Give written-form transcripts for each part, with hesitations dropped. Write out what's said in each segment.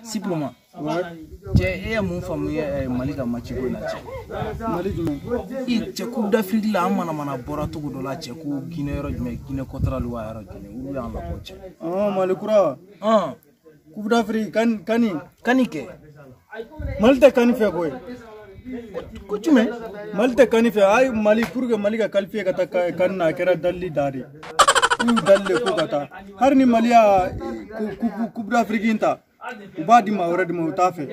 Simplement. Cɛ, e ye mun faamu ye Mali ka match ko in na, cɛ? Mali jumɛn? I cɛ, Coupe d'Afrique la, an mana mana bɔra cogo dɔ la, cɛ, ko Guinée yɔrɔ jumɛn, Guinée Équatoriale wa yɔrɔ jumɛn, olu y'an labɔ, cɛ. Ɔn, Mali kura. Ɔn. Coupe d'Afrique kan kani. Kani kɛ. Mali tɛ kani fɛ koyi. Ko jumɛn? Mali tɛ kani fɛ. Ayi, Mali, pour que Mali ka qualifier ka taa kani na, a kɛra dalili da de. U y'u dali de ko ka taa. Hali ni Mali y'a Coupe d'Afrique in ta, u b'a di maa wɛrɛ de ma, u t'a fɛ.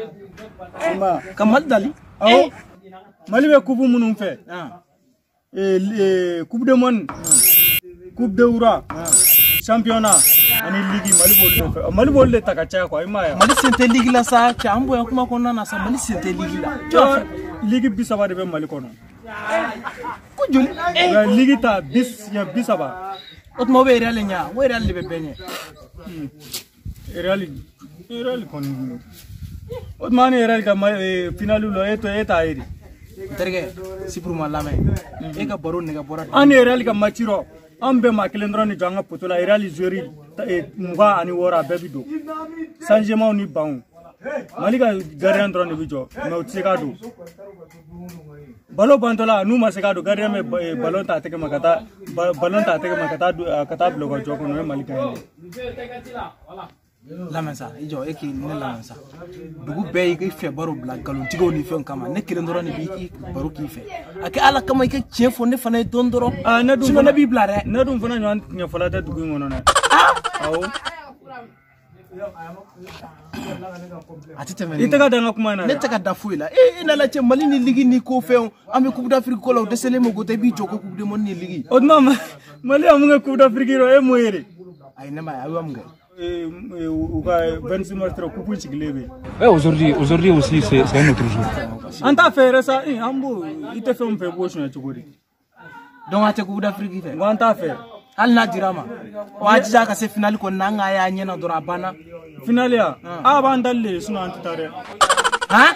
I m'a ye? Ka Mali dali? Awɔ. Mali bɛ coupe minnu fɛ. Coupe de monde, Coupe de Roi, championnat ani ligue, Mali b'olu de fɛ. Mali b'olu de ta ka caya quoi, i m'a ye? Mali sen tɛ ligue la sa, cɛ, an bonya kuma kɔnɔna na sa, Mali sen tɛ ligue la. Jɔn fɛ? Ligue 30 de bɛ Mali kɔnɔ. Ko joli? U ligue ta bi siɲɛ 30. O tuma o bɛ Real ɲɛ, o Real de bɛ bɛɛ ɲɛ. Real kɔni. O tuma an ni Real ka finale la, e to e t'a ye de. N terikɛ, Sipuruma lamɛn. E ka baro nɛgɛ bɔra. An ni Real ka match rɔ, an bɛɛ maa kelen dɔrɔn de jɔ an ka poteau la, Real joueur 26, a bɛɛ bi don. Changement ni banw. Mali ka gardien dɔrɔn de bi jɔ, mais u tɛ se k'a don. Ballon bantɔla, n'u ma se k'a don, gardien bɛ ballon ta a tɛgɛ ma ka taa ballon ta a tɛgɛ ma ka taa ka taa bila u ka jɔ kɔnɔ, o ye Mali gagné. Lamɛn sa, i jɔ, e k'i ne lamɛn sa. Dugu bɛɛ y'i fɛ baro bila nkalontigiw ni fɛnw kama, ne kelen dɔrɔn de b'i baro k'i fɛ. A kɛ Ala kama, i ka tiɲɛ fɔ ne fana ye dɔn dɔrɔn. Ah, ne dun sinon ne b'i bila dɛ. Ne dun fana ɲɔgɔn tiɲɛfɔla tɛ dugu in kɔnɔ dɛ. Awɔ. A tɛ tɛmɛ. I tɛ ka da n ka kuma in na dɛ. Ne tɛ ka da foyi la. E nana cɛ, Mali ni ligue ni ko fɛnw, an bɛ Coupe d'Afrique ko la, o dɛsɛlen bɛ ko tɛ, i b'i jɔ ko Coupe du monde ni ligue. O tuma Mali y'a mun kɛ Coupe d'Afrique rɔ, e m'o ye de? Ayi, ne m'a ye, a y'o mun kɛ? U ka 26 mars coupe sigilen bɛ yen. Ouais, aujourd'hui aussi, c'est un autre jour. An t'a fɛ yɛrɛ sa, an b'o, i tɛ fɛn min fɛ, i b'o suɲɛ cogo di? Donc a tɛ Coupe d'Afrique fɛ. N ko an t'a fɛ. Hali n'a dira ma, o y'a jija ka se finale kɔni na, an k'a y'a ɲɛna dɔrɔn, a banna. Finale ya? A b'an dali de, sinon an tɛ taa dɛ. Han?